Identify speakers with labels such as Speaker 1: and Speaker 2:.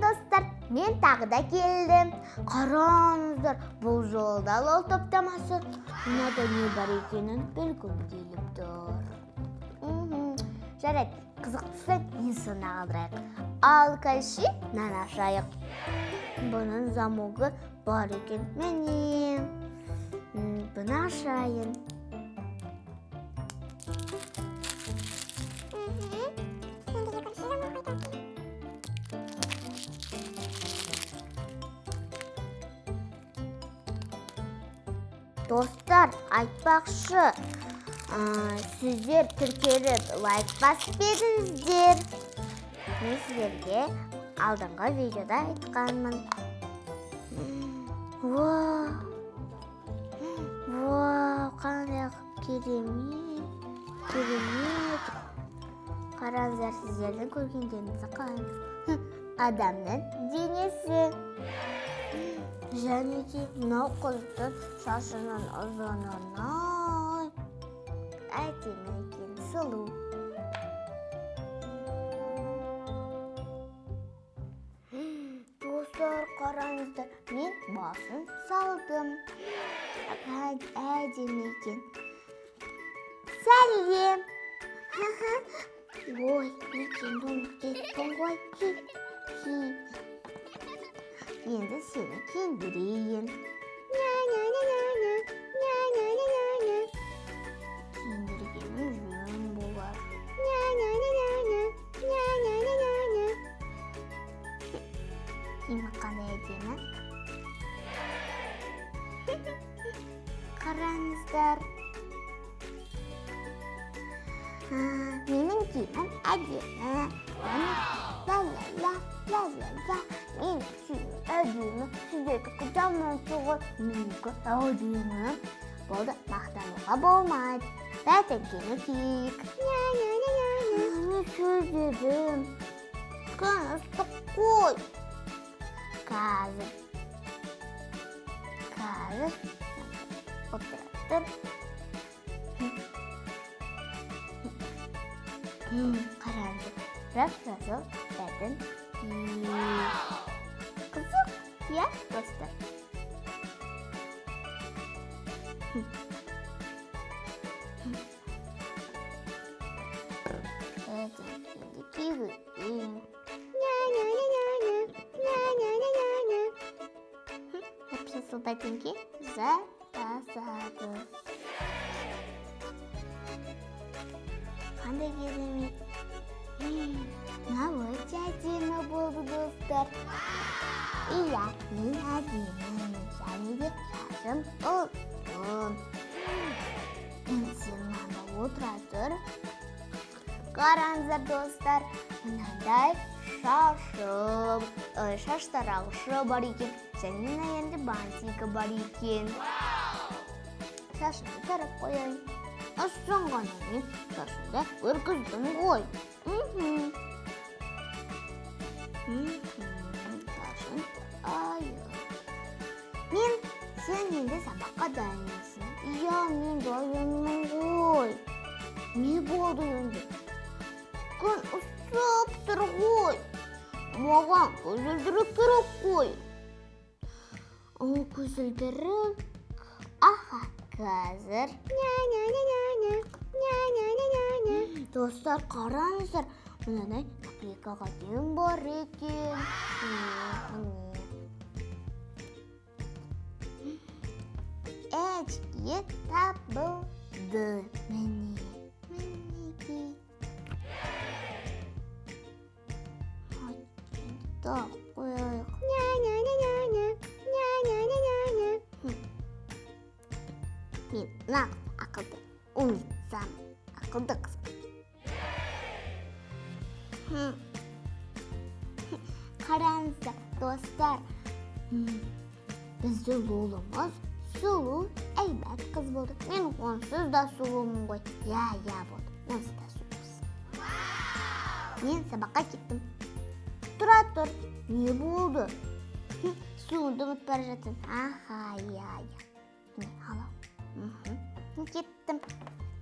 Speaker 1: Достар, мен тағы да келдім. Қараңыздар, бұл жолы да лол топтамасы. Мынада не бар екенін білгім келіп тұр. Жарайды, қызықтысы ең соңына қалдырайық. Ал кәші нан ашайық. Бұның замогы бар екен. Міне. Бұны ашайын.
Speaker 2: Енді екінші замок қайда екен?
Speaker 1: Достар, айтпақшы, сіздер тіркеліп лайк басып беріңіздер. Мен сіздерге алдыңғы видеода айтқанмын. Вау! Вау, қандай керемет, керемет. Қараңыздар, сіздердің көргендеріңізді қалаймын. Адамның денесі. Және де мынау қыздың шашының ұзынына әдемі екен, сұлу. Достар, қараңыздар, мен басын салдым. Әдемі екен. Сәлем. Ой, екенді ұмытып кеттім ғой. Хи, хи. Енді сені киіндірейін. Ня-ня-ня-ня-ня. Ня-ня-ня-ня-ня. Киіндіргенім жөн болар. Ня-ня-ня-ня-ня. Ня-ня-ня-ня-ня. Киімі қандай әдемі. Қараңыздар. Менің киімім әдемі. Ла-ла-ла, ла-ла-ла. Менің киімім әдемі. Сіздердікі жаман ғой. Менікі әдемі. Болды, мақтануға болмайды. Бәтеңкені киейік. Ня-ня-ня-ня-ня. Не сөйледім? Күн ыстық қой. Қазір. Қазір. Отыра тұр. Қараңыздар, жап-жасыл бәтеңке. Қызық, иә, достар? Бәтеңкені кигізейін. Ня-ня-ня-ня-ня. Ня-ня-ня-ня-ня. Жап-жасыл бәтеңке жарасады. Қандай керемет. Мынау өте әдемі болды, достар. Иә, мен әдемімін. Және де шашым ұзын. Енді сен мынанда отыра тұр. Қараңыздар, достар, мынандай шашым, шаш тарағышы бар екен. Және мына жерде бантигі бар екен. Шашымды тарап қояйын. Ұзын ғана мен шашымды өргіздім ғой. Шашым айы. Мен сен енді сабаққа дайынсың. Иә, мен дайынмын ғой. Не болды енді? Күн ысып тұр ғой. Маған көзілдірік керек қой. О, көзілдірік. Аха, қазір. Ня-ня-ня-ня-ня. Ня-ня-ня-ня-ня. Достар, қараңыздар, мынадай наклейкаға дейін бар екен. Міне, міне. Очки табылды. Міне, мінекей. Тағып қояйық. Ня-ня-ня-ня-ня. Ня-ня-ня-ня-ня. Мен нағыз ақылды умницамын. Ақылды қызбын. Қараңыздар, достар. Біздің Лолымыз сұлу, әйбат қыз болды. Мен онсыз да сұлумын ғой. Иә, иә болды. Онсыз да сұлусың. Мен сабаққа кеттім. Тұра тұр. Не болды? Суыңды ұмытып бара жатсың. Аха, иә, иә. Міне, алау. Мен кеттім.